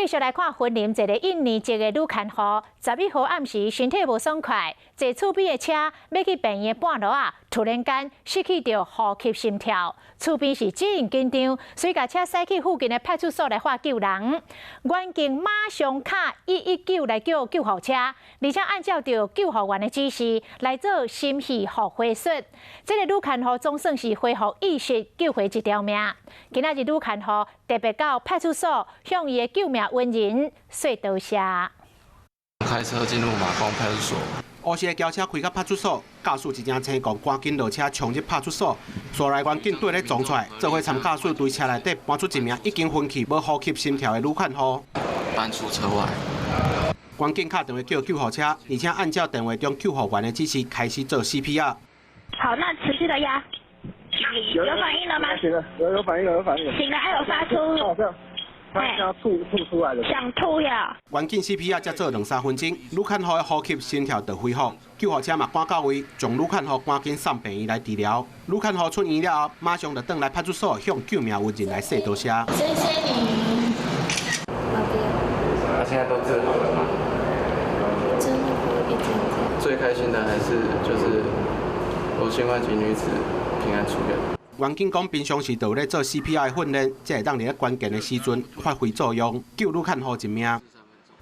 繼續來看雲林一个印尼籍的女看護，11號暗時身體無爽快，坐厝邊的車欲去病院半路仔，突然間失去著呼吸心跳，厝邊是真緊張，所以共車駛去附近的派出所來喊救人。員警馬上敲119來叫救護車，而且按照著救護員的指示來做心肺復活術。這个女看護總算是恢復意識，救回一條命。今仔日女看護特別到派出所向伊的救命恩人說多謝。開車進入馬公派出所，烏色的轎車開到派出所，駕駛一正青講，趕緊落車衝入派出所，紲來員警綴咧衝出來，做伙參駕駛對車內底搬出一名已經昏去、無呼吸心跳的女看護。搬出車外。員警敲電話叫救護車，而且按照電話中救護員的指示開始做 CPR。好，那持續的壓，有反應了嗎？醒了，有反應了，有反應了。醒了，還有發出。好像他要吐吐出來了。想吐呀！員警 CPR 才做兩三分鐘，女看護的呼吸心跳就恢復，救護車嘛趕到位，將女看護趕緊送病院來治療。女看護出院了後，馬上就轉來派出所向救命恩人來說多謝。謝謝你。他現在都治好了嗎？真的一點點。最開心的還是就是羅姓外籍女子平安出院。員警講，平常時就有咧做 CPR 的訓練，才會當佇咧關鍵的時陣發揮作用，救女看護一命。